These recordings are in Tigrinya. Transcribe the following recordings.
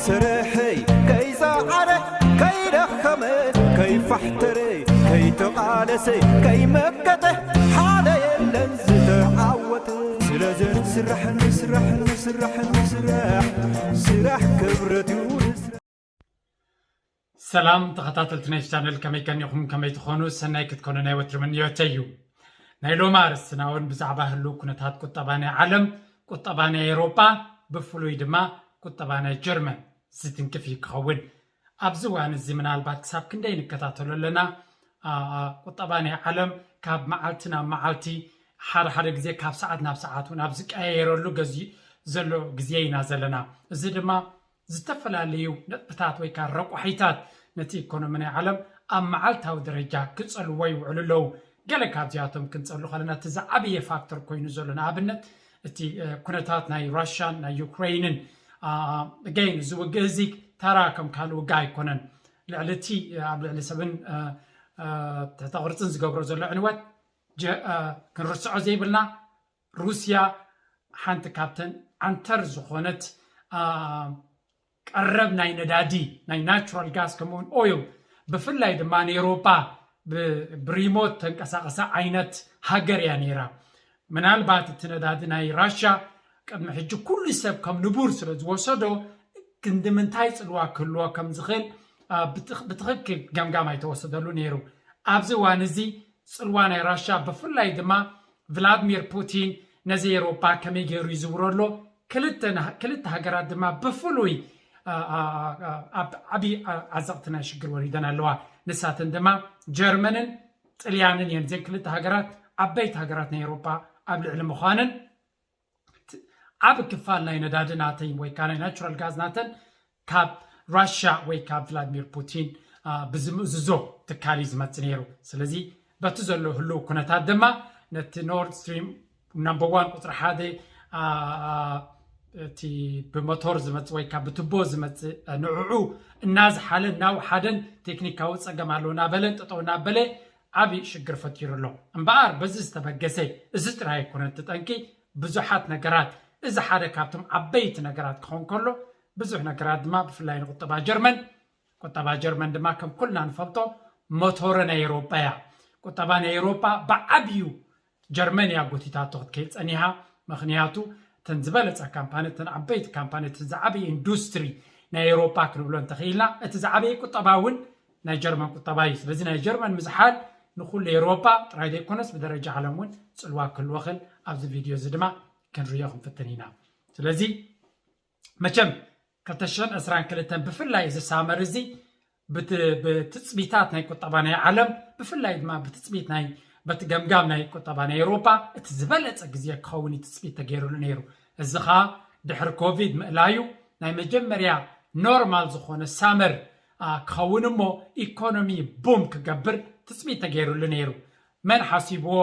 ስርሐይ ከይሰዓረ ከይደኸመ ከይፋሕተረ ከይተቓለሰ ከይመከተ ሓደ የለን ዝተዓወተ። ስለዚ ንስራሕ ንስራሕ ንስራሕ ንስራሕ ስራሕ ክብረት እዩ። ሰላም ተኸታተልቲ ናይ ቻነል፣ ከመይ ከኒኹም? ከመይ ትኾኑ? ሰናይ ክትኮኑ ናይ ወትሪ ምንዮተይ እዩ። ናይ ሎሚ ኣርእስትና እውን ብዛዕባ ህልው ኩነታት ቁጠባ ናይ ዓለም፣ ቁጠባ ናይ ኤውሮጳ፣ ብፍሉይ ድማ ቁጠባ ናይ ጀርመን ዝትንክፍ እዩ ክኸውን። ኣብዚ እዋን እዚ ምናልባት ክሳብ ክንደይ ንከታተሎ ኣለና? ቁጠባ ናይ ዓለም ካብ መዓልቲ ናብ መዓልቲ፣ ሓደ ሓደ ግዜ ካብ ሰዓት ናብ ሰዓት እውን ኣብ ዝቀያየረሉ ዘሎ ግዜ ኢና ዘለና። እዚ ድማ ዝተፈላለዩ ነጥብታት ወይ ከዓ ረቋሒታት ነቲ ኢኮኖሚ ናይ ዓለም ኣብ መዓልታዊ ደረጃ ክፀልዎ ይውዕሉ ኣለዉ። ገለ ካብዚኣቶም ክንፀሉ ከለና እቲ ዝዓበየ ፋክተር ኮይኑ ዘሎ ንኣብነት እቲ ኩነታት ናይ ራሽያን ናይ ዩክሬይንን ገይን እዚ ውግእ እዚ ተራ ከም ካልእ ውግእ ኣይኮነን። ልዕሊ እቲ ኣብ ልዕሊ ሰብን ትሕተ ቅርፅን ዝገብሮ ዘሎ ዕንወት ክንርስዖ ዘይብልና ሩስያ ሓንቲ ካብተን ዓንተር ዝኾነት ቀረብ ናይ ነዳዲ ናይ ናቹራል ጋስ ከምኡውን ኦይል ብፍላይ ድማ ንኤውሮጳ ብሪሞት ተንቀሳቐሳ ዓይነት ሃገር እያ ነይራ። ምናልባት እቲ ነዳዲ ናይ ራሽያ ቅድሚ ሕጂ ኩሉ ሰብ ከም ንቡር ስለ ዝወሰዶ ክንዲ ምንታይ ፅልዋ ክህልዎ ከም ዝኽእል ብትኽክል ገምጋም ኣይተወሰደሉ ነይሩ። ኣብዚ እዋን እዚ ፅልዋ ናይ ራሽያ ብፍላይ ድማ ቭላድሚር ፑቲን ነዚ ኤውሮጳ ከመይ ገይሩ ይዝውሮ ኣሎ። ክልተ ሃገራት ድማ ብፍሉይ ኣብ ዓብዪ ዓዘቕቲ ናይ ሽግር ወሪደን ኣለዋ። ንሳተን ድማ ጀርመንን ጥልያንን እየን። እዘን ክልተ ሃገራት ዓበይቲ ሃገራት ናይ ኤውሮጳ ኣብ ልዕሊ ምዃነን ዓብ ክፋል ናይ ነዳዲ ናተይ ወይ ከዓ ናይ ናቹራል ጋዝ ናተን ካብ ራሽያ ወይ ካብ ቭላድሚር ፑቲን ብዝምእዝዞ ትካል እዩ ዝመፅእ ነይሩ። ስለዚ በቲ ዘሎ ህልው ኩነታት ድማ ነቲ ኖርድ ስትሪም ናምበር ዋን ቁፅሪ ሓደ እቲ ብሞቶር ዝመፅእ ወይ ካብ ብትቦ ዝመፅእ ንዕዑ እናዝሓለ እናውሓደን ቴክኒካዊ ፀገም ኣለዎ እናበለ ጠጠው እናበለ ዓብዪ ሽግር ፈጢሩ ኣሎ። እምበኣር በዚ ዝተበገሰ እዚ ጥራይ ኣይኮነን እቲ ጠንቂ፣ ብዙሓት ነገራት፣ እዚ ሓደ ካብቶም ዓበይቲ ነገራት ክኾን ከሎ ብዙሕ ነገራት ድማ ብፍላይ ንቁጠባ ጀርመን፣ ቁጠባ ጀርመን ድማ ከም ኩልና ንፈልጦ ሞቶረ ናይ ኤውሮጳ እያ። ቁጠባ ናይ ኤውሮጳ ብዓብዩ ጀርመን እያ ጎቲታቶ ክትከይድ ፀኒሃ። ምክንያቱ እተን ዝበለፃ ካምፓኒ፣ እተን ዓበይቲ ካምፓኒ፣ እቲ ዝዓበየ ኢንዱስትሪ ናይ ኤውሮጳ ክንብሎ እንተኽኢልና እቲ ዝዓበየ ቁጠባ እውን ናይ ጀርመን ቁጠባ እዩ። ስለዚ ናይ ጀርመን ምዝሓል ንኩሉ ኤውሮጳ ጥራይ ዘይኮነስ ብደረጃ ዓለም እውን ፅልዋ ክህልዎ ክእል ኣብዚ ቪድዮ እዚ ድማ ክንሪኦ ክንፍትን ኢና። ስለዚ መቸም ክልተሽሕን ዕስራን ክልተን ብፍላይ እዚ ሳመር እዚ ብትፅቢታት ናይ ቁጠባ ናይ ዓለም ብፍላይ ድማ ብትፅቢት ናይ በቲ ገምጋም ናይ ቁጠባ ናይ ኤውሮጳ እቲ ዝበለፀ ግዜ ክኸውን እዩ ትፅቢት ተገይሩሉ ነይሩ። እዚ ከዓ ድሕሪ ኮቪድ ምእላዩ ናይ መጀመርያ ኖርማል ዝኾነ ሳመር ክኸውን እሞ ኢኮኖሚ ቡም ክገብር ትፅቢት ተገይሩሉ ነይሩ። መን ሓሲብዎ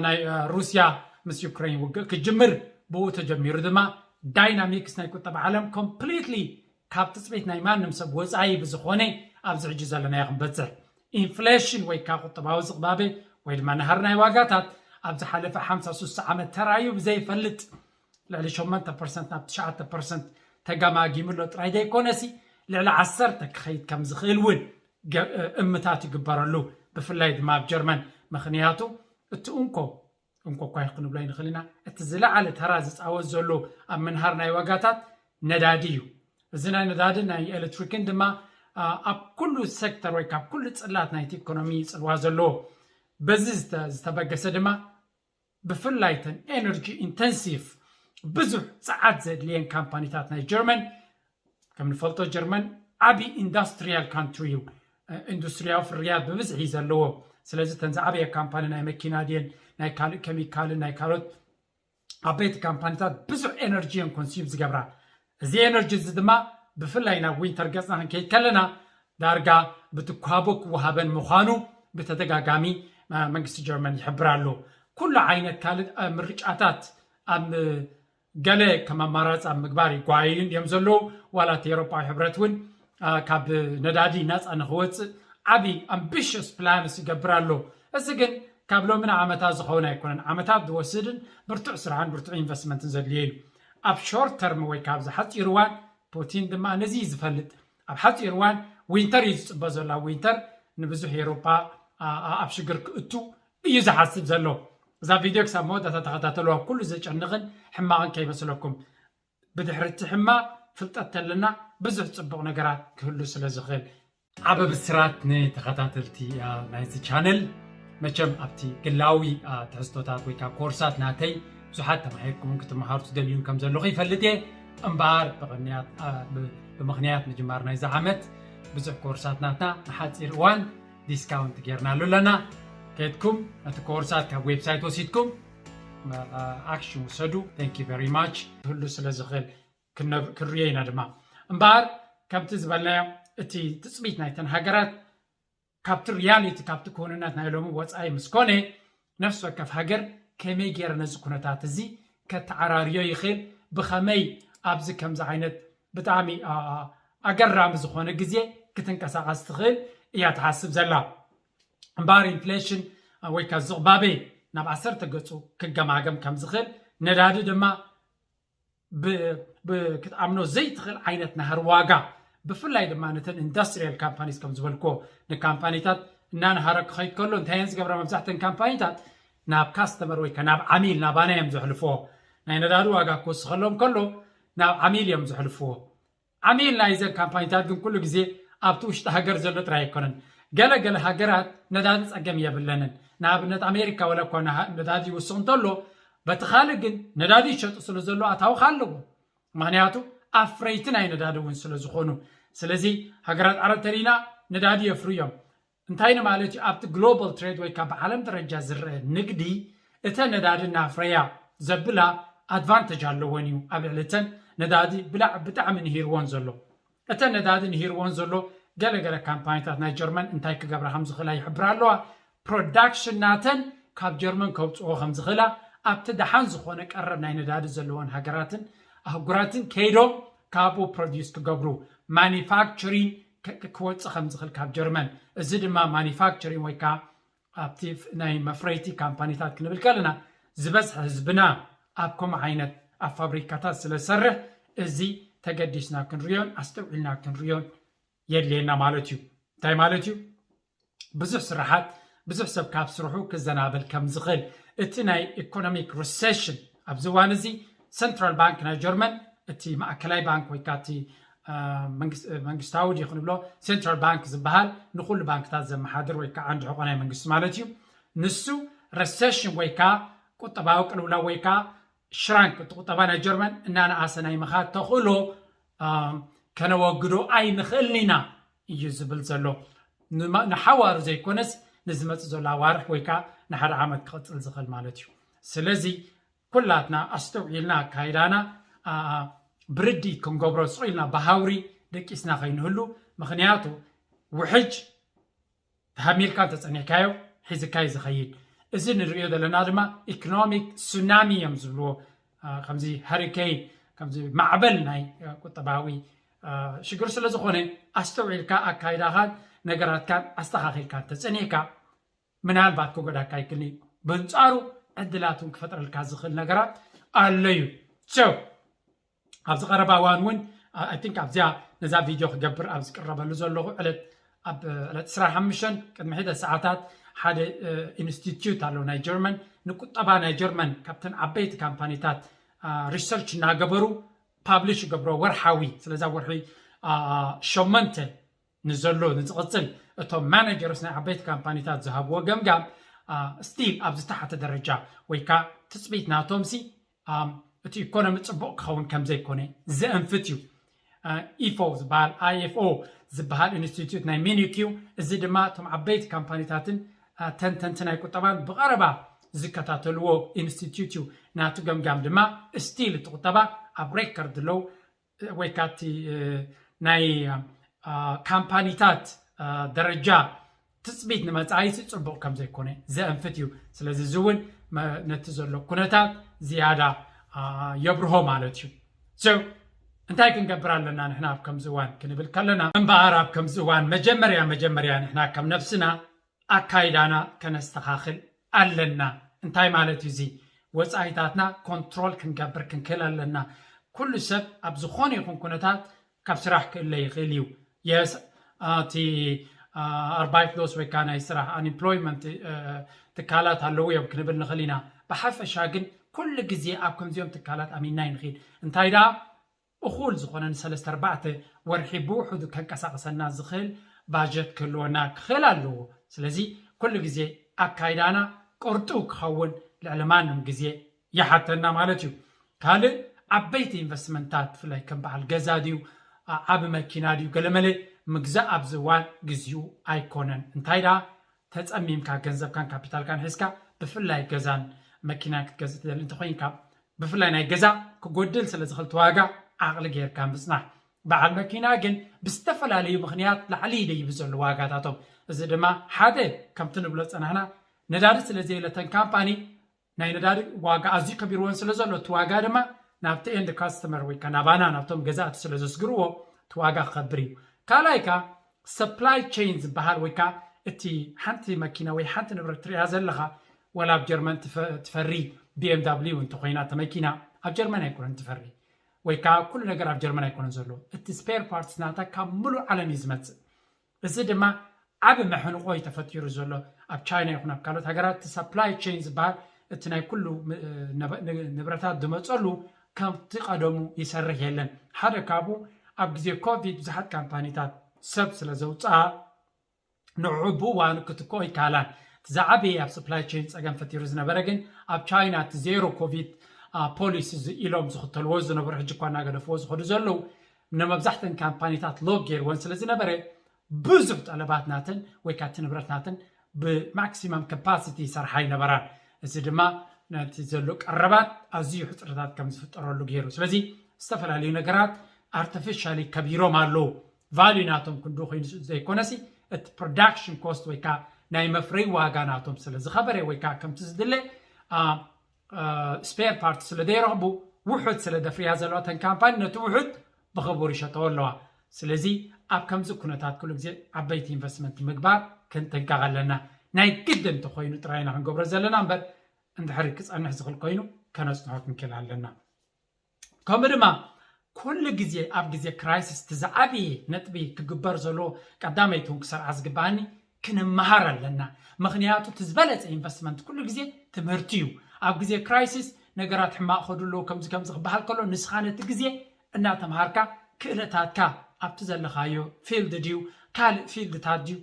ናይ ሩስያ ምስ ዩክሬን ውግእ ክጅምር? ብኡ ተጀሚሩ ድማ ዳይናሚክስ ናይ ቁጠባ ዓለም ኮምፕሊትሊ ካብ ትፅቢት ናይ ማንም ሰብ ወፃኢ ብዝኾነ ኣብዚ ሕጂ ዘለናዮ ክንበፅሕ ኢንፍሌሽን ወይ ከዓ ቁጠባዊ ዝቕባበ ወይ ድማ ናህሪ ናይ ዋጋታት ኣብ ዝሓለፈ ሓምሳ ሱሳ ዓመት ተራእዩ ብዘይፈልጥ ልዕሊ ሸሞንተ ፐርሰንት ናብ ትሽዓተ ፐርሰንት ተገማጊሙ ኣሎ ጥራይ ዘይኮነሲ ልዕሊ ዓሰርተ ክኸይድ ከም ዝኽእል እውን እምታት ይግበረሉ። ብፍላይ ድማ ኣብ ጀርመን ምኽንያቱ እቲ እንኮ እንኮ እኳ ክንብሎ ኣይንኽእል ኢና። እቲ ዝለዓለ ተራ ዝፃወት ዘሎ ኣብ ምንሃር ናይ ዋጋታት ነዳዲ እዩ። እዚ ናይ ነዳድን ናይ ኤሌክትሪክን ድማ ኣብ ኩሉ ሴክተር ወይ ካብ ኩሉ ፅላት ናይቲ ኢኮኖሚ ፅልዋ ዘለዎ በዚ ዝተበገሰ ድማ ብፍላይ ተን ኤነርጂ ኢንተንሲቭ ብዙሕ ፀዓት ዘድልየን ካምፓኒታት ናይ ጀርመን ከም ንፈልጦ ጀርመን ዓብዪ ኢንዳስትሪያል ካንትሪ እዩ። ኢንዱስትሪያዊ ፍርያት ብብዝሒ እዩ ዘለዎ። ስለዚ ተን ዝዓበየ ካምፓኒ ናይ መኪና ድየን ናይ ካልእ ኬሚካልን ናይ ካልኦት ዓበይቲ ካምፓኒታት ብዙሕ ኤነርጂ እየን ኮንሱም ዝገብራ። እዚ ኤነርጂ እዚ ድማ ብፍላይ ናብ ዊንተር ገፅና ክንከይድ ከለና ዳርጋ ብትኳቦ ክወሃበን ምዃኑ ብተደጋጋሚ መንግስቲ ጀርመን ይሕብር ኣሎ። ኩሉ ዓይነት ካልእ ምርጫታት ኣብ ገለ ከም ኣማራፂ ኣብ ምግባር ይጓየዩ እዮም ዘለዉ። ዋላ እቲ ኤውሮጳዊ ሕብረት እውን ካብ ነዳዲ ናፃ ንክወፅእ ዓብዪ ኣምቢሽስ ፕላንስ ይገብር ኣሎ። እዚ ግን ካብ ሎሚ ንዓመታት ዝኸውን ኣይኮነን። ዓመታት ዝወስድን ብርቱዕ ስራሕን ብርቱዕ ኢንቨስትመንትን ዘድልዮ እዩ። ኣብ ሾርት ተርም ወይ ካብ ዝሓፂር እዋን ፑቲን ድማ ነዚ እዩ ዝፈልጥ። ኣብ ሓፂር እዋን ዊንተር እዩ ዝፅበ ዘሎ። ኣብ ዊንተር ንብዙሕ ኤሮፓ ኣብ ሽግር ክእቱ እዩ ዝሓስብ ዘሎ። እዛ ቪድዮ ክሳብ መወዳእታ ተኸታተልዋ። ኩሉ ዘጨንቕን ሕማቕን ከይመስለኩም። ብድሕሪ እቲ ሕማቕ ፍልጠት ተለና ብዙሕ ፅቡቕ ነገራት ክህሉ ስለ ዝኽእል። ዓቢ ብስራት ንተኸታተልቲ ናይዚ ቻነል። መቸም ኣብቲ ግላዊ ትሕዝቶታት ወይ ከዓ ኮርሳት ናተይ ብዙሓት ተማሂርኩምን ክትመሃሩ ትደልዩን ከም ዘለኹ ይፈልጥ እየ። እምበኣር ብምኽንያት ምጅማር ናይዚ ዓመት ብዙሕ ኮርሳት ናትና ንሓፂር እዋን ዲስካውንት ጌርናሉ ኣለና። ከድኩም ነቲ ኮርሳት ካብ ዌብሳይት ወሲድኩም ኣክሽን ውሰዱ። Thank you very much። ክህሉ ስለ ዝኽእል ክንርዮ ኢና ድማ። እምበኣር ከምቲ ዝበልናዮ እቲ ትፅቢት ናይተን ሃገራት ካብቲ ሪያሊቲ ካብቲ ክውንነት ናይ ሎሚ ወፃኢ ምስ ኮነ ነፍሲ ወከፍ ሃገር ከመይ ገይረ ነዚ ኩነታት እዚ ከተዓራርዮ ይኽእል፣ ብኸመይ ኣብዚ ከምዚ ዓይነት ብጣዕሚ ኣገራሚ ዝኾነ ግዜ ክትንቀሳቐስ ትኽእል እያ ትሓስብ ዘላ። እምበኣር ኢንፍሌሽን ወይ ከዓ ዝቕባበ ናብ ዓሰርተ ገፁ ክገማገም ከም ዝኽእል፣ ነዳዲ ድማ ክትኣምኖ ዘይትኽእል ዓይነት ናህሪ ዋጋ፣ ብፍላይ ድማ ነተን ኢንዱስትሪያል ካምፓኒስ ከም ዝበልኮ ንካምፓኒታት እናነሃረ ክኸይድ ከሎ እንታይ እየን ዝገብራ? መብዛሕተን ካምፓኒታት ናብ ካስተመር ወይ ናብ ዓሚል ናባና እዮም ዘሕልፍዎ። ናይ ነዳዲ ዋጋ ክወስኸሎም ከሎ ናብ ዓሚል እዮም ዘሕልፍዎ። ዓሚል ናይዘን ካምፓኒታት ግን ኩሉ ግዜ ኣብቲ ውሽጢ ሃገር ዘሎ ጥራይ ኣይኮነን። ገለ ገለ ሃገራት ነዳዲ ፀገም የብለንን። ንኣብነት ኣሜሪካ ወላ እኳ ነዳዲ ይውስኽ እንተሎ በቲ ካልእ ግን ነዳዲ ይሸጡ ስለ ዘሎ ኣታዊ ኣለዎ። ምክንያቱ ኣፍረይቲ ናይ ነዳዲ እውን ስለ ዝኾኑ። ስለዚ ሃገራት ዓረብ ተሪና ነዳዲ የፍርዮም። እንታይ ንማለት እዩ? ኣብቲ ግሎባል ትሬድ ወይ ካብ ብዓለም ደረጃ ዝረአ ንግዲ እተን ነዳዲ እናፍረያ ዘብላ ኣድቫንተጅ ኣለወን እዩ ኣብ ልዕሊ እተን ነዳዲ ብጣዕሚ ንሂርዎን ዘሎ። እተን ነዳዲ ንሂርዎን ዘሎ ገለገለ ካምፓኒታት ናይ ጀርመን እንታይ ክገብራ ከም ዝኽእላ ይሕብራ ኣለዋ። ፕሮዳክሽን ናተን ካብ ጀርመን ከውፅኦ ከም ዝኽእላ ኣብቲ ደሓን ዝኾነ ቀረብ ናይ ነዳዲ ዘለወን ሃገራትን ኣህጉራትን ከይዶም ካብኡ ፕሮዲስ ክገብሩ ማኒፋክቸሪንግ ክወፅእ ከም ዝኽእል ካብ ጀርመን። እዚ ድማ ማኒፋክቸሪንግ ወይ ከዓ ኣብቲ ናይ መፍረይቲ ካምፓኒታት ክንብል ከለና ዝበዝሐ ህዝብና ኣብ ከምኡ ዓይነት ኣብ ፋብሪካታት ስለ ዝሰርሕ እዚ ተገዲስና ክንሪዮን ኣስተውዒልና ክንሪዮን የድልየና ማለት እዩ። እንታይ ማለት እዩ? ብዙሕ ስራሓት ብዙሕ ሰብ ካብ ስርሑ ክዘናበል ከም ዝኽእል እቲ ናይ ኢኮኖሚክ ሪሴሽን ኣብዚ እዋን እዚ ሰንትራል ባንክ ናይ ጀርመን እቲ ማእከላይ ባንክ ወይ ከዓ እቲ መንግስታዊ ድዩ ክንብሎ ሴንትራል ባንክ ዝበሃል ንኩሉ ባንክታት ዘመሓድር ወይ ከዓ ዓንዲ ሕቆ ናይ መንግስቲ ማለት እዩ። ንሱ ረሴሽን ወይ ከዓ ቁጠባዊ ቅልውላው ወይ ከዓ ሽራንክ እቲ ቁጠባ ናይ ጀርመን እናነኣሰ ናይ ምኻድ ተኽእሎ ከነወግዶ ኣይንኽእልን ኢና እዩ ዝብል ዘሎ። ንሓዋሩ ዘይኮነስ ንዝመፅእ ዘሎ ኣዋርሕ ወይ ከዓ ንሓደ ዓመት ክቕፅል ዝኽእል ማለት እዩ። ስለዚ ኩላትና ኣስተውዒልና ኣካይዳና ብርድኢት ክንገብሮ ስቕ ኢልና ብሃውሪ ደቂስና ከይንህሉ። ምኽንያቱ ውሕጅ ተሃሚልካ እንተፀኒሕካዮ ሒዝካይ ዝኸይድ። እዚ ንሪኦ ዘለና ድማ ኢኮኖሚክ ሱናሚ እዮም ዝብልዎ። ከምዚ ሃሪኬን ከምዚ ማዕበል ናይ ቁጠባዊ ሽግር ስለ ዝኾነ ኣስተውዒልካ ኣካይዳኻን ነገራትካን ኣስተኻኺልካ እንተፀኒሕካ ምናልባት ክጎዳካ ይክእል እዩ። ብንፃሩ ዕድላት እውን ክፈጥረልካ ዝኽእል ነገራት ኣሎ እዩ። So ኣብዚ ቀረባ እዋን እውን I think ኣብዚኣ ነዛ ቪድዮ ክገብር ኣብ ዝቅረበሉ ዘለኹ ዕለት ኣብ ዕለት ዕስራን ሓሙሽተን ቅድሚ ሒደት ሰዓታት ሓደ ኢንስቲትዩት ኣሎ ናይ ጀርመን ንቁጠባ ናይ ጀርመን ካብተን ዓበይቲ ካምፓኒታት ሪሰርች እናገበሩ ፓብሊሽ ይገብሮ ወርሓዊ። ስለዛ ወርሒ ሸመንተ ንዘሎ ንዝቕፅል እቶም ማናጀርስ ናይ ዓበይቲ ካምፓኒታት ዝሃብዎ ገምጋም ስቲል ኣብ ዝተሓተ ደረጃ ወይ ከዓ ትፅቢት ናቶም ሲ እቲ ኢኮኖሚ ፅቡቕ ክኸውን ከም ዘይኮነ ዘእንፍት እዩ። ኢፎ ዝበሃል IFO ዝበሃል ኢንስቲትዩት ናይ ሚኒክ እዩ። እዚ ድማ እቶም ዓበይቲ ካምፓኒታትን ተንተንቲ ናይ ቁጠባን ብቐረባ ዝከታተልዎ ኢንስቲትዩት እዩ። ናቱ ገምጋም ድማ ስቲል እቲ ቁጠባ ኣብ ሬከርድ ሎው ወይ ከዓ እቲ ናይ ካምፓኒታት ደረጃ ትፅቢት ንመፃኢ ፅቡቕ ከም ዘይኮነ ዘእንፍት እዩ። ስለዚ እዚ እውን ነቲ ዘሎ ኩነታት ዝያዳ የብርሆ ማለት እዩ። So እንታይ ክንገብር ኣለና ንሕና ኣብ ከምዚ እዋን ክንብል ከለና እምበኣር ኣብ ከምዚ እዋን መጀመርያ መጀመርያ ንሕና ከም ነብስና ኣካይዳና ከነስተኻኽል ኣለና። እንታይ ማለት እዩ እዚ? ወፃኢታትና ኮንትሮል ክንገብር ክንክእል ኣለና። ኩሉ ሰብ ኣብ ዝኾነ ይኹን ኩነታት ካብ ስራሕ ክእለ ይኽእል እዩ። የስ፣ እቲ ኣርባይት ሎስ ወይ ከዓ ናይ ስራሕ ኣንኤምፕሎይመንት ትካላት ኣለዉ እዮም ክንብል ንኽእል ኢና። ብሓፈሻ ግን ኩሉ ግዜ ኣብ ከምዚኦም ትካላት ኣሚንና ይንኽድ። እንታይ ደኣ እኹል ዝኾነ ንሰለስተ ኣርባዕተ ወርሒ ብውሑዱ ከንቀሳቕሰና ዝኽእል ባጀት ክህልወና ክኽእል ኣለዎ። ስለዚ ኩሉ ግዜ ኣካይዳና ቅርጡው ክኸውን ልዕሊ ማንም ግዜ ይሓተና ማለት እዩ። ካልእ ዓበይቲ ኢንቨስትመንታት ብፍላይ ከም በዓል ገዛ ድዩ ዓቢ መኪና ድዩ ገለመለ ምግዛእ ኣብዚ እዋን ግዚኡ ኣይኮነን። እንታይ ደኣ ተጸሚምካ ገንዘብካን ካፒታልካን ሒዝካ ብፍላይ ገዛን መኪናን ክትገዝእ ትደሊ እንተኮይንካ ብፍላይ ናይ ገዛ ክጎድል ስለ ዝኽእል እቲ ዋጋ ዓቕሊ ጌርካ ምጽናሕ። በዓል መኪና ግን ብዝተፈላለዩ ምኽንያት ላዕሊ ይደይቡ ዘሎ ዋጋታቶም። እዚ ድማ ሓደ ከምቲ ንብሎ ዝጸናሕና ነዳዲ ስለ ዘየለተን ካምፓኒ ናይ ነዳዲ ዋጋ ኣዝዩ ከቢርወን ስለ ዘሎ እቲ ዋጋ ድማ ናብቲ ኤንድ ካስተመር ወይ ከዓ ናባና ናብቶም ገዛእቲ ስለ ዘስግርዎ እቲ ዋጋ ክኸብር እዩ። ካልኣይ ከዓ ሰፕላይ ቼን ዝበሃል ወይ ከዓ እቲ ሓንቲ መኪና ወይ ሓንቲ ንብረት ትሪኣ ዘለኻ ወላ ኣብ ጀርመን ትፈሪ ቢኤምዳብሊዩ እንተኮይና እተ መኪና ኣብ ጀርመን ኣይኮነን ትፈሪ ወይ ከዓ ኩሉ ነገር ኣብ ጀርመን ኣይኮነን ዘሎ እቲ ስፔር ፓርትስ ናታ ካብ ሙሉእ ዓለም እዩ ዝመፅእ። እዚ ድማ ዓቢ መሕንቆ እዩ ተፈጢሩ ዘሎ ኣብ ቻይና ይኹን ኣብ ካልኦት ሃገራት እቲ ሰፕላይ ቼን ዝበሃል እቲ ናይ ኩሉ ንብረታት ዝመፀሉ ከምቲ ቀደሙ ይሰርሕ የለን። ሓደ ካብኡ ኣብ ግዜ ኮቪድ ብዙሓት ካምፓኒታት ሰብ ስለ ዘውፅኣ ንዕኡ ብእዋኑ ክትክኦ ይከኣላን እቲ ዝዓበየ ኣብ ሰፕላይ ቼን ፀገም ፈጢሩ ዝነበረ ግን ኣብ ቻይና እቲ ዜሮ ኮቪድ ፖሊሲ ኢሎም ዝኽተልዎ ዝነበሩ ሕጂ እኳ እናገደፍዎ ዝኸዱ ዘለዉ ንመብዛሕተን ካምፓኒታት ሎክ ገይርወን ስለ ዝነበረ ብዙሕ ጠለባት ናተን ወይ ካቲ ንብረት ናተን ብማክሲማም ካፓሲቲ ይሰርሓ ይነበራን እዚ ድማ ነቲ ዘሎ ቀረባት ኣዝዩ ሕፅረታት ከም ዝፍጠረሉ ገይሩ ስለዚ ዝተፈላለዩ ነገራት ኣርቲፊሻሊ ከቢሮም ኣለዉ ቫልዩ ናቶም ክንዱ ኮይኑ ዘይኮነሲ እቲ ፕሮዳክሽን ኮስት ወይ ከዓ ናይ መፍረይ ዋጋ ናቶም ስለ ዝኸበረ ወይ ከዓ ከምቲ ዝድለ ስፔር ፓርት ስለ ዘይረኽቡ ውሑድ ስለ ደፍርያ ዘለዋ ተን ካምፓኒ ነቲ ውሑድ ብኽቡር ይሸጠዎ ኣለዋ። ስለዚ ኣብ ከምዚ ኩነታት ኩሉ ግዜ ዓበይቲ ኢንቨስትመንት ምግባር ክንጥንቀቕ ኣለና። ናይ ግድን እንተኮይኑ ጥራይና ክንገብሮ ዘለና እምበር እንድሕሪ ክፀንሕ ዝኽእል ኮይኑ ከነፅንሖ ክንክእል ኣለና። ከምኡ ድማ ኩሉ ግዜ ኣብ ግዜ ክራይሲስ እቲ ዝዓበየ ነጥቢ ክግበር ዘለዎ ቀዳመይቲ እውን ክሰርዓ ዝግባኣኒ ክንመሃር ኣለና። ምኽንያቱ እቲ ዝበለፀ ኢንቨስትመንት ኩሉ ግዜ ትምህርቲ እዩ። ኣብ ግዜ ክራይሲስ ነገራት ሕማቕ ከዱ ኣለዉ ከምዚ ከምዚ ክበሃል ከሎ ንስኻ ነቲ ግዜ እናተምሃርካ ክእለታትካ ኣብቲ ዘለኻዮ ፊልድ ድዩ ካልእ ፊልድታት ድዩ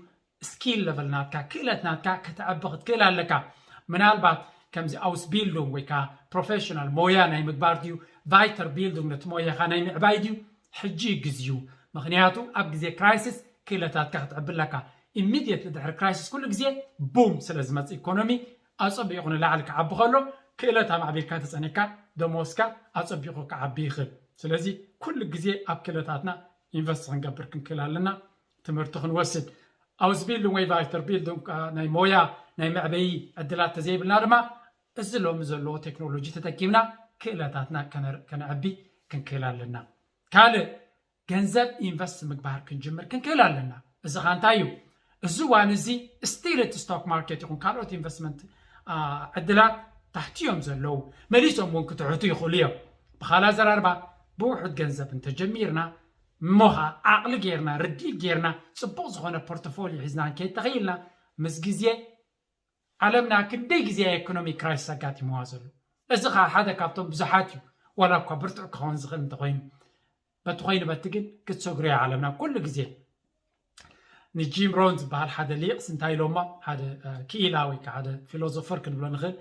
ስኪል ለቨል ናትካ ክእለት ናትካ ከተዕቢ ክትክእል ኣለካ። ምናልባት ከምዚ ኣውስቢልዱንግ ወይ ከዓ ፕሮፌሽናል ሞያ ናይ ምግባር ድዩ ቫይተር ቢልዱንግ ነቲ ሞያኻ ናይ ምዕባይ ድዩ ሕጂ ግዜኡ። ምኽንያቱ ኣብ ግዜ ክራይሲስ ክእለታትካ ክትዕቢ ኣለካ። ኢሚድየትሊ ድሕሪ ክራይሲስ ኩሉ ግዜ ቡም ስለ ዝመፅእ ኢኮኖሚ ኣፀቢቑ ንላዕሊ ክዓቢ ከሎ ክእለት ኣማዕቢልካ ተፀኒሕካ ደሞዝካ ኣፀቢቑ ክዓቢ ይኽእል። ስለዚ ኩሉ ግዜ ኣብ ክእለታትና ኢንቨስት ክንገብር ክንክእል ኣለና። ትምህርቲ ክንወስድ ኣውስቢልዱንግ ወይ ቫይተር ቢልዱንግ ናይ ሞያ ናይ መዕበዪ ዕድላት ተዘይብልና ድማ እዚ ሎሚ ዘለዎ ቴክኖሎጂ ተጠቂምና ክእለታትና ከነዕቢ ክንክእል ኣለና። ካልእ ገንዘብ ኢንቨስት ምግባር ክንጅምር ክንክእል ኣለና። እዚ ኻ እንታይ እዩ? እዚ ዋን እዚ ስቲል እቲ ስቶክ ማርኬት ይኹን ካልኦት ኢንቨስትመንት ዕድላት ታሕቲ እዮም ዘለዉ። መሊሶም እውን ክትሕቱ ይኽእሉ እዮም። ብኻል ኣዘራርባ ብውሑድ ገንዘብ እንተጀሚርና እሞ ኸዓ ዓቕሊ ጌርና ርድኢት ጌርና ፅቡቕ ዝኾነ ፖርቶፎሊዮ ሒዝና ክንከይድ ተኽኢልና ምስ ግዜ ዓለምና ክንደይ ግዜ ኢኮኖሚ ክራይሲስ ኣጋጢምዋ ዘሎ። እዚ ኸዓ ሓደ ካብቶም ብዙሓት እዩ ዋላ እኳ ብርቱዕ ክኸውን ዝኽእል እንተኾይኑ በቲ ኮይኑ በቲ ግን ክትሰግሩ እያ ዓለምና ኩሉ ግዜ። ንጂም ሮን ዝበሃል ሓደ ሊቕስ እንታይ ኢሎሞ ሓደ ክኢላ ወይ ከዓ ሓደ ፊሎዞፈር ክንብሎ ንኽእል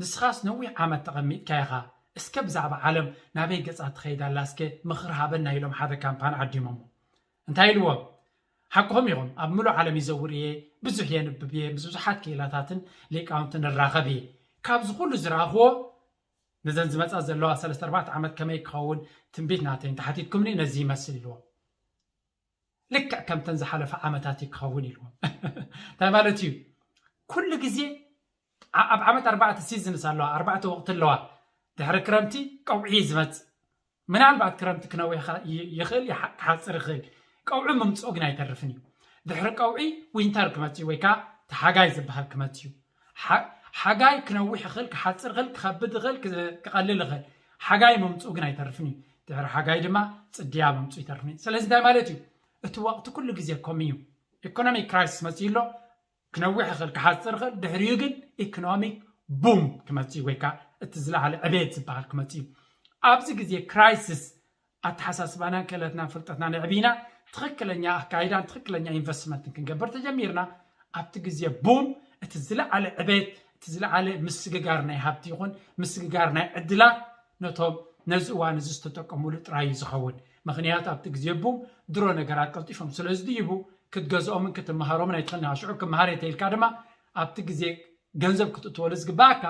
ንስኻስ ነዊሕ ዓመት ተቐሚጥካ ኢኻ እስከ ብዛዕባ ዓለም ናበይ ገፃ ትኸይድ ኣላ እስከ ምኽሪ ሃበና ኢሎም ሓደ ካምፓኒ ዓዲሞሞ እንታይ ኢልዎም ሓቅኹም ኢኹም ኣብ ምሉእ ዓለም ይዘውር እየ ብዙሕ የንብብ እየ ምስ ብዙሓት ክኢላታትን ሊቃውንትን እራኸብ እየ ካብዚ ኩሉ ዝረኣኽዎ ነዘን ዝመፃ ዘለዋ ሰለስተ ኣርባዕተ ዓመት ከመይ ክኸውን ትንቢት ናተይ እንተሓቲትኩምኒ ነዚ ይመስል ኢልዎም ልክዕ ከምተን ዝሓለፈ ዓመታት እዩ ክኸውን ኢልዎም እንታይ ማለት እዩ ኩሉ ግዜ ኣብ ዓመት ኣርባዕተ ሲዝንስ ኣለዋ ኣርባዕተ ወቕቲ ኣለዋ ድሕሪ ክረምቲ ቀውዒ እዩ ዝመፅእ ምናልባት ክረምቲ ክነውሕ ይኽእል ክሓፅር ይኽእል ቀውዒ ምምፅኡ ግን ኣይተርፍን እዩ ድሕሪ ቀውዒ ዊንተር ክመፅእ ወይ ከዓ ተሓጋይ ዝበሃል ክመፅእ እዩ ሓጋይ ክነውሕ ይኽእል ክሓፅር ይኽእል ክኸብድ ይኽእል ክቐልል ይኽእል ሓጋይ ምምፅኡ ግን ኣይተርፍን እዩ ድሕሪ ሓጋይ ድማ ጽድያ ምምፁ ይተርፍኒ። ስለዚ እንታይ ማለት እዩ? እቲ ወቕቲ ኩሉ ግዜ ከምኡ እዩ። ኢኮኖሚክ ክራይሲስ መፅኡ ኣሎ፣ ክነዊሕ ይኽእል፣ ክሓፅር ይኽእል። ድሕሪኡ ግን ኢኮኖሚክ ቡም ክመፅእ እዩ፣ ወይ ከዓ እቲ ዝለዓለ ዕቤት ዝበሃል ክመፅእ እዩ። ኣብዚ ግዜ ክራይሲስ ኣተሓሳስባናን ክእለትናን ፍልጠትናን ኣዕቢና ትኽክለኛ ኣካይዳን ትኽክለኛ ኢንቨስትመንትን ክንገብር ተጀሚርና፣ ኣብቲ ግዜ ቡም እቲ ዝለዓለ ዕቤት፣ እቲ ዝለዓለ ምስግጋር ናይ ሃብቲ ይኹን ምስግጋር ናይ ዕድላት ነቶም ነዚ እዋን እዚ ዝተጠቀሙሉ ጥራይ እዩ ዝኸውን። ምክንያቱ ኣብቲ ግዜ ቡም ድሮ ነገራት ቀልጢፎም ስለ ዝድይቡ ክትገዝኦምን ክትመሃሮምን ኣይትኽእልን ኢኻ። ሽዑ ክመሃር እየ ተኢልካ ድማ ኣብቲ ግዜ ገንዘብ ክትእትወሉ ዝግባኣካ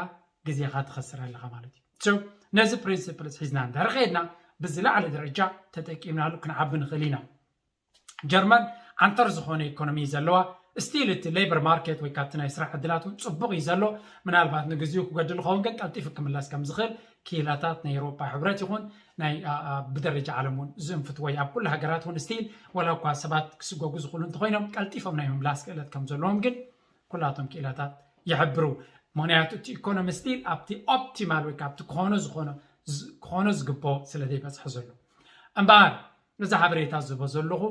ግዜኻ ትኸስር ኣለኻ ማለት እዩ። So ነዚ ፕሪንሲፕልስ ሒዝና እንድሕር ከይድና ብዝለዓለ ደረጃ ተጠቂምናሉ ክንዓቢ ንኽእል ኢና። ጀርመን ዓንተር ዝኾነ ኢኮኖሚ እዩ ዘለዋ። ስቲል እቲ ሌበር ማርኬት ወይ ካብቲ ናይ ስራሕ ዕድላት እውን ፅቡቕ እዩ ዘሎ። ምናልባት ንግዚኡ ክጎድል ይኸውን፣ ግን ቀልጢፉ ክምለስ ከም ዝኽእል ክኢላታት ናይ ኤውሮፓ ሕብረት ይኹን ናይ አ- አ- ብደረጃ ዓለም እውን ዝእንፍትዎ እዩ። ኣብ ኩሉ ሃገራት እውን ስቲል ወላ እኳ ሰባት ክስጎጉ ዝኽእሉ እንተኾይኖም ቀልጢፎም ናይ ምምላስ ክእለት ከም ዘለዎም ግን ኩላቶም ክኢላታት ይሕብሩ። ምክንያቱ እቲ ኢኮኖሚ ስቲል ኣብቲ ኦፕቲማል ወይ ካብቲ ክኾኖ ዝኾኖ ዝ- ክኾኖ ዝግብኦ ስለ ዘይበፅሖ ዘሎ። እምበኣር እዚ ሓበሬታ ዝህቦ ዘለኹ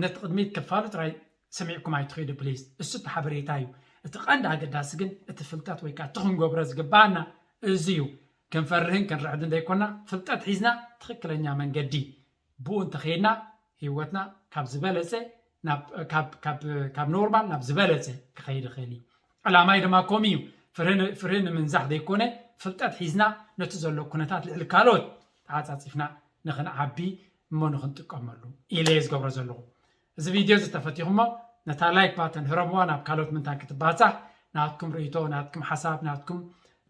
ነቲ ቅድሚት ክፋሉ ጥራይ ሰሚዕኩም ኣይትኸይዱ ፕሊዝ። እሱ እቲ ሓበሬታ እዩ። እቲ ቀንዲ ኣገዳሲ ግን እቲ ፍልጠት ወይ ከዓ እቲ ክንገብሮ ዝግባኣና እዚ እዩ። ክንፈርህን ክንርዕድን ዘይኮና ፍልጠት ሒዝና ትኽክለኛ መንገዲ ብኡ እንተኸይድና ህይወትና ካብ ዝበለፀ ናብ- ካብ- ካብ- ካብ ኖርማል ናብ ዝበለፀ ክኸይድ ይኽእል እዩ። ዕላማይ ድማ ከምኡ እዩ። ፍርህ ን- ፍርህ ንምንዛሕ ዘይኮነ ፍልጠት ሒዝና ነቲ ዘሎ ኩነታት ልዕሊ ካልኦት ተዓፃፂፍና ንኽንዓቢ እሞ ንኽንጥቀመሉ ኢለ እየ ዝገብሮ ዘለኹ። እዚ ቪድዮ እዚ ተፈቲኹሞ ነታ ላይክ ባተን ህረምዋ ናብ ካልኦት ምንታን ክትባፃሕ ናትኩም ርእይቶ ናትኩም ሓሳብ ናትኩም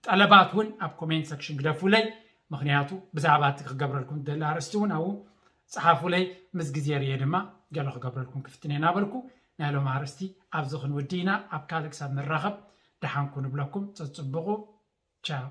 ጠለባት እውን ኣብ ኮሜንት ሰክሽን ግደፉለይ። ምክንያቱ ብዛዕባ እቲ ክገብረልኩም ዝደሊ ኣርእስቲ እውን ኣብኡ ፀሓፉለይ። ምስ ግዜ ርየ ድማ ገለ ክገብረልኩም ክፍትን እየ እናበልኩ ናይ ሎም ኣርእስቲ ኣብዚ ክንውዲ ኢና። ኣብ ካልእ ክሳብ ንራኸብ ደሓንኩ ንብለኩም። ፀፅብቑ። ቻው።